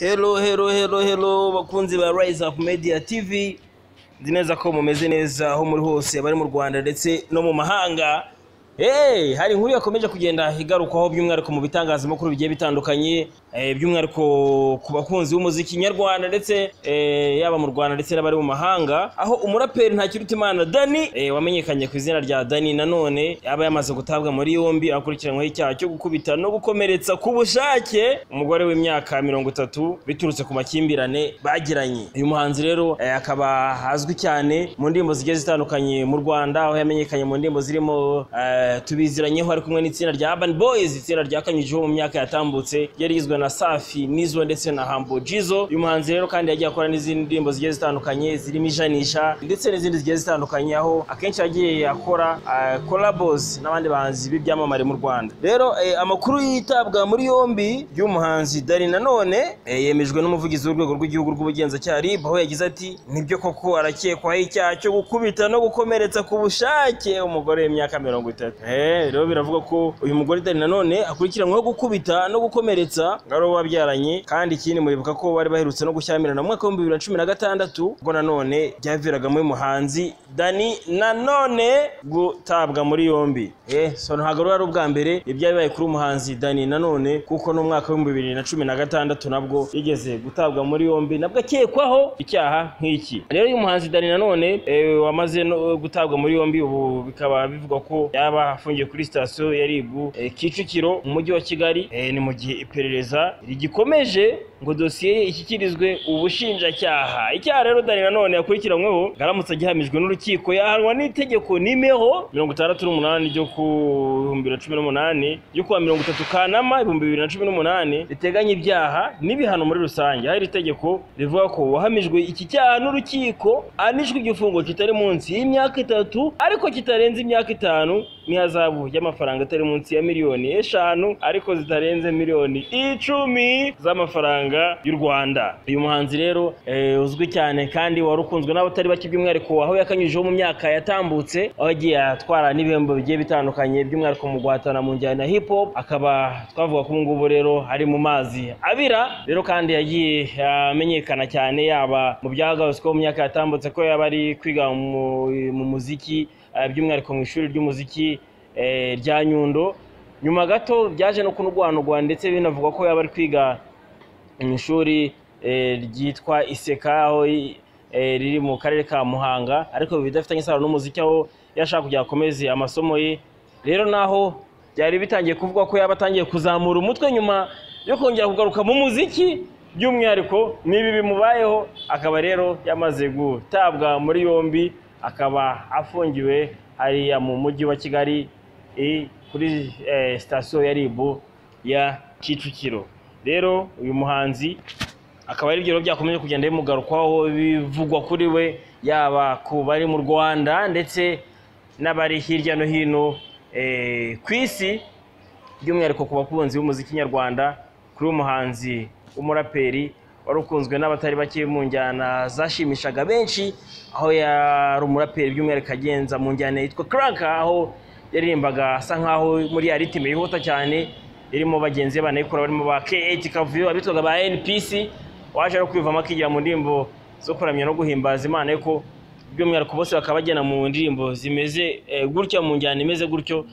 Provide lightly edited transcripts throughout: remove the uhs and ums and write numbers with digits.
Hello, hello, hello, hello, bakunzi ba Rise Up Media TV. Nzi neza ko mumeze neza aho muri hose, abari mu Rwanda ndetse no mu mahanga. Hey, hari inkuru yakomeje kugenda igarukwaho by'umwihariko mu bitangazamakuru bigiye bitandukanye, by'umwihariko ku bakunzi b'umuziki nyarwanda ndetse yaba mu Rwanda ndetse n'abari mu mahanga, aho umuraperi Ntakirutimana Dany, wamenyekanye ku izina rya Dany Nanone, yaba yamaze gutabwa muri yombi akurikiranyweho icyaha cyo gukubita no gukomeretsa ku bushake umugore w'imyaka 30 biturutse ku makimbirane bagiranye. Uyu muhanzi rero akaba azwi cyane mu ndirimbo zigiye zitandukanye mu Rwanda, aho yamenyekanye mu ndirimbo zirimo Tubiziranyeho ari kumwe n'itsinda rya Urban Boys, itsinda ryakanyujijeho mu myaka yatambutse, ryari rigizwe na Safi Nizo ndetse na Humble Jizzo. Uyu muhanzi rero kandi yagiye akora n'izindi ndirimbo zigiye zitandukanye zirimo Ijanisha ndetse n'izindi zigiye zitandukanye, aho akenshi yagiye akora collabos n'abandi bahanzi b'ibyamamare mu Rwanda. Rero amakuru yitabwa muri yombi y'umuhanzi Dany Nanone yemejwe n'umuvugizi w'urwego rw'igihugu rw'ubugenzacyaha RIB, aho yagize ati: "Nibyo koko arakekwaho icyaha cyo gukubita no gukomeretsa ku bushake umugore w'imyaka 30." Rero biravuga ko uyu mugore Dany Nanone akurikiranyweho gukubita no gukomeretsa ngaro wabyaranye, kandi ikindi muribuka ko bari baherutse no gushyamirana mu mwaka wa 2016, ubwo Nanone byaviraga muri muhanzi Dany Nanone gutabwa muri yombi. So ntabwo ari ubwa mbere ibyabaye kuri umuhanzi Dany Nanone, kuko no mu mwaka wa 2016 nabwo yigeze gutabwa muri yombi, nabwo akekwaho icyaha nk'iki. Rero uyu muhanzi Dany Nanone wamaze no gutabwa muri yombi, ubu bikaba bivugwa ko yaba afungiye kuri sitasiyo ya RIB Kicukiro mu mujyi wa Kigali, ni mu gihe iperereza rigikomeje ngo dosiye ye ishyikirizwe ubushinjacyaha. Icyaha rero Dany Nanone yakurikiranyweho, aramutse agihamijwe n'urukiko, yahanwa n'itegeko nimero 68 ryo ku 2018 ryo kuwa 30 Kanama 2018 riteganya ibyaha n'ibihano muri rusange. Aho iri tegeko rivuga ko uwahamijwe iki cyaha n'urukiko ahanishwa igifungo kitari munsi y'imyaka 3 ariko kitarenze imyaka 5 n'ihazabu y'amafaranga atari munsi ya miliyoni 5 ariko zitarenze miliyoni 10 z'amafaranga y'u Rwanda. Uyu muhanzi rero uzwi cyane kandi wari ukunzwe n'abatari bake, by'umwihariko aho yakanyujijeho mu myaka yatambutse, aho yagiye atwara n'ibihembo bigiye bitandukanye by'umwihariko mu guhatana mu njyana ya hip hop, akaba twavuga ko ubu ngubu rero ari mu mazi abira. Rero kandi yagiye amenyekana cyane yaba mu byagarutsweho mu myaka yatambutse ko yaba ari kwiga mu muziki, by'umwihariko mu ishuri ry'umuziki rya Nyundo. Nyuma gato byaje no kunurwanurwa ndetse binavugwa ko yaba ari kwiga mu ishuri ryitwa Iseka, aho riri mu karere ka Muhanga, ariko bidafitanye isano n'umuziki, aho yashaka kugira akomeze amasomo ye. Rero naho byari bitangiye kuvugwa ko yaba atangiye kuzamura umutwe nyuma yo kongera kugaruka mu muziki, by'umwihariko n'ibi bimubayeho, akaba rero yamaze gutabwa muri yombi, akaba afungiwe hariya mu mujyi wa Kigali kuri sitasiyo ya RIB ya Kicukiro. Rero uyu muhanzi akaba ari byo byakomeje kugenda bimugarukwaho, bivugwa kuri we yaba ku bari mu Rwanda ndetse n'abari hirya no hino ku isi, by'umwihariko ku bakunzi b'umuziki nyarwanda. Kuri uyu muhanzi w'umuraperi wari ukunzwe n'abatari bake mu njyana zashimishaga benshi, aho yari umuraperi by'umwihariko agenza mu njyana yitwa Crank, aho yaririmbaga asa nkaho muri ya ritime yihuta cyane irimo bagenzi be banayikora barimo ba K8 Kavuyo, abitwaga ba NPC, waje no kwivamo akigira mu ndirimbo zo kuramya no guhimbaza Imana, ariko by'umwihariko bose bakaba bagena mu ndirimbo zimeze gutya, mu njyana imeze gutyo,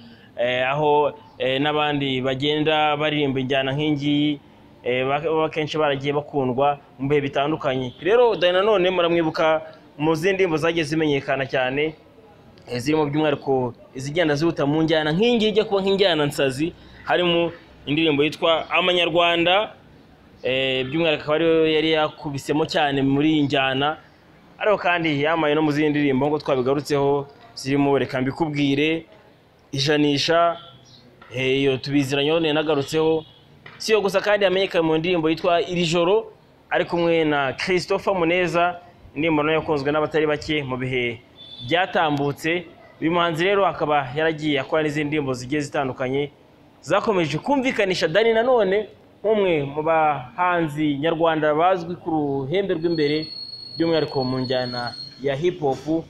aho n'abandi bagenda baririmba injyana nk'ingiyi, akenshi baragiye bakundwa mu bihe bitandukanye. Rero Dany Nanone muramwibuka mu zindi ndirimbo zagiye zimenyekana cyane, zirimo by'umwihariko izigenda zihuta mu njyana nk'ingiyi ijya kuba nk'injyana nsazi, harimo indirimbo yitwa Amanyarwanda, by'umwihariko akaba ariyo yari yakubisemo cyane muri iyi njyana, ariko kandi yamaye no mu zindi ndirimbo ngo twabigarutseho zirimo Reka Mbikubwire, Ijanisha, iyo Tubiziranye nagarutseho. Si yo gusa kandi yamenyekanye mu ndirimbo yitwa Iri Joro ari kumwe na Christopher Muneza, indirimbo nayo yakunzwe n'abatari bake mu bihe byatambutse. Uyu muhanzi rero akaba yaragiye akora n'izindi ndirimbo zigiye zitandukanye zakomeje kumvikanisha Dany Nanone nk'umwe mu bahanzi nyarwanda bazwi ku ruhembe rw'imbere, by'umwihariko mu njyana ya hip hop,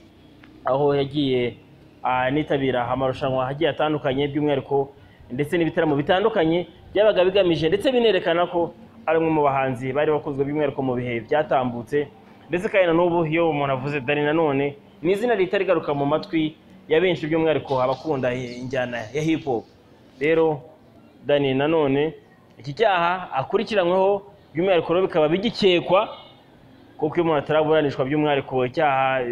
aho yagiye anitabira amarushanwa agiye atandukanye by'umwihariko ndetse n'ibitaramo bitandukanye byabaga bigamije ndetse binerekana ko ari umwe mu bahanzi bari bakunzwe by'umwihariko mu bihe byatambutse, ndetse kandi na n'ubu iyo umuntu avuze Danny Nanone ni izina rihita rigaruka mu matwi ya benshi, by'umwihariko abakunda injyana ya hip hop. Rero Danny Nanone iki cyaha akurikiranyweho by'umwihariko rero bikaba bigikekwa, kuko iyo umuntu ataraburanishwa by'umwihariko icyaha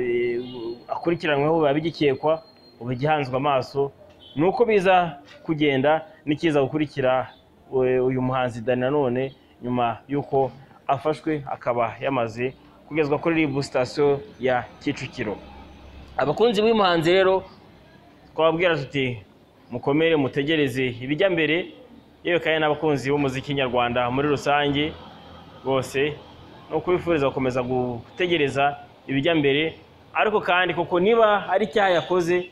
akurikiranyweho biba bigikekwa, ubu igihanzwe amaso ni uko biza kugenda n'ikiza gukurikira uyu muhanzi Danny Nanone nyuma y'uko afashwe akaba yamaze kugezwa kuri RIB sitasiyo ya Kicukiro. Abakunzi b'uyu muhanzi rero twababwira tuti mukomere, mutegereze ibijya mbere, yewe kandi n'abakunzi b'umuziki nyarwanda muri rusange bose no kubifuriza gukomeza gutegereza ibijya mbere, ariko kandi koko niba ari icyaha yakoze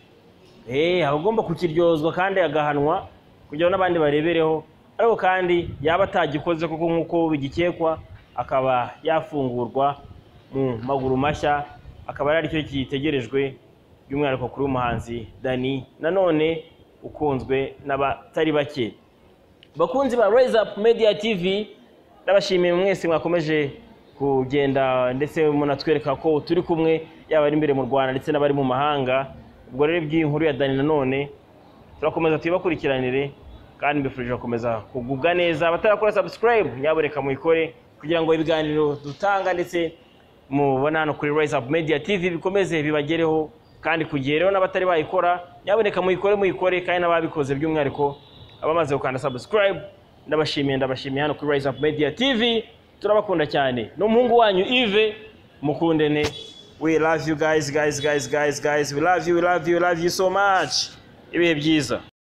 aba agomba kukiryozwa kandi agahanwa kugira ngo n'abandi barebereho, ariko kandi yaba atagikoze koko nk'uko bigikekwa akaba yafungurwa mu maguru mashya, akaba ari cyo gitegerejwe by'umwihariko kuri uyu muhanzi Danny Nanone ukunzwe n'abatari bake. Bakunzi ba Rise Up Media TV, ndabashimiye mwese mwakomeje kugenda ndetse munatwereka ko turi kumwe, yaba ari imbere mu Rwanda ndetse n'abari mu mahanga. Ubwo rero iby'iyi nkuru ya Danny Nanone turakomeza tuyibakurikiranire, kandi mbifurije gukomeza kugubwa neza. Abatarakora subscribe nyabureka muyikore kugira ngo ibiganiro dutanga ndetse mubona hano kuri Rise Up Media TV bikomeze bibagereho kandi ku gihe. Rero n'abatari bayikora nyaboneka muyikore, kandi n'ababikoze by'umwihariko abamaze gukanda subscribe ndabashimiye hano kuri Rise Up Media TV, turabakunda cyane. N'umuhungu wanyu Yves Mukundene, we love you guys guys guys guys guys, we love you, we love you, we love you so much. Ibihe byiza.